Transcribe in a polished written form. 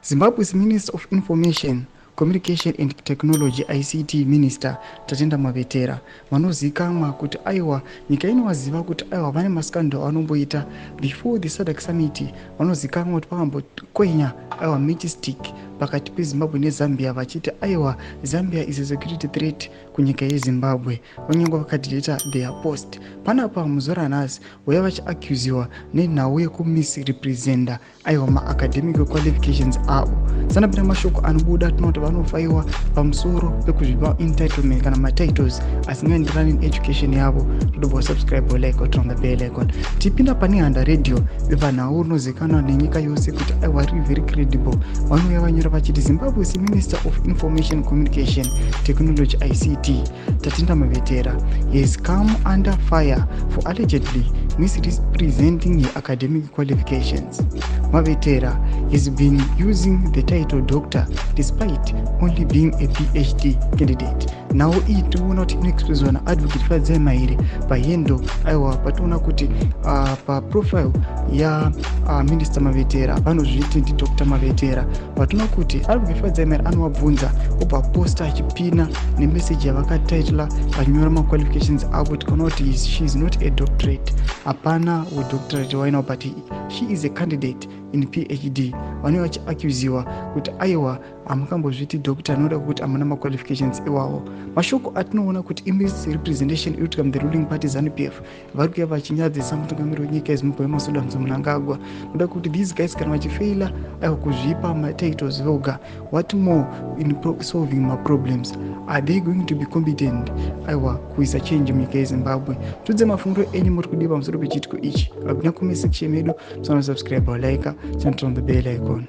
Zimbabwe's Minister of Information, Communication and Technology, ICT Minister Tatenda Mavetera, vanozivikanwa kuti aiwa, nyika inovaziva kuti aiwa, vane mascandal avanomboita. Before the SADC summit, vanozivikanwa kuti vakambokwenya aiwa matchstick pakati peZimbabwe neZambia, vachiti aiwa, Zambia is a security threat kunyika yeZimbabwe. Vanyange vakadeleta their post. Panapa muzuva ranhasi vauya vachiaccusiwa nenhau yekumisrepresenta aiwa maacademic qualifications avo. Sanapinda mashoko anobuda, tinoona kuti vanofaiwa pamusoro pekuzvipa entitlement kana matitles asingaenderani needucation yavo. Todobva subscribe, like, turn on the bell icon. Tipinda pane Handa Radio, bepanhau rinozivikanwa nenyika yose kuti aiwa, riri very credible. Vanouya vanyora vachiti Zimbabwe's Minister of Information, Communication Technology, ICT, Tatenda Mavetera, has come under fire for allegedly misrepresenting her academic qualifications. Mavetera has been using the title doctor despite only being a PhD candidate. Nhau iyi tinoona kuti inoexposwa naAdvocate Fadzai Mahere pahendo. Aiwa, pationa kuti paprofile yaMinister Mavetera vanozviti ndiDr Mavetera. Patinoona kuti Advocate Fadzai Mahere anovabvunza, obva posta achipina nemeseji yavakataitla vanyora maqualifications avo. Tikaona kuti she is not a doctorate, hapana udoctorate wainawo, but she is a candidate in PhD. Vanenge vachiaccusiwa kuti aiwa, hamukambozviti doctor anoda kuti hamuna maqualifications iwawo. Mashoko atinoona kuti imisrepresentation iri kuitika muthe ruling party ZANU PF. Vari kuya vachinyadzisa mutungamiri wenyika yeZimbabwe, Emmerson Mnangagwa, noda kuti these guys kana vachifeila aiwa kuzvipa matitles voga, what more in solving maproblems? Are they going to be competent aiwa kuisa change munyika yeZimbabwe? Tudze mafungiro enyu, muri kudii pamusoro pechiitiko ichi? Vapinda comment section medu, musanosubscribe, like, turn on the bell icon.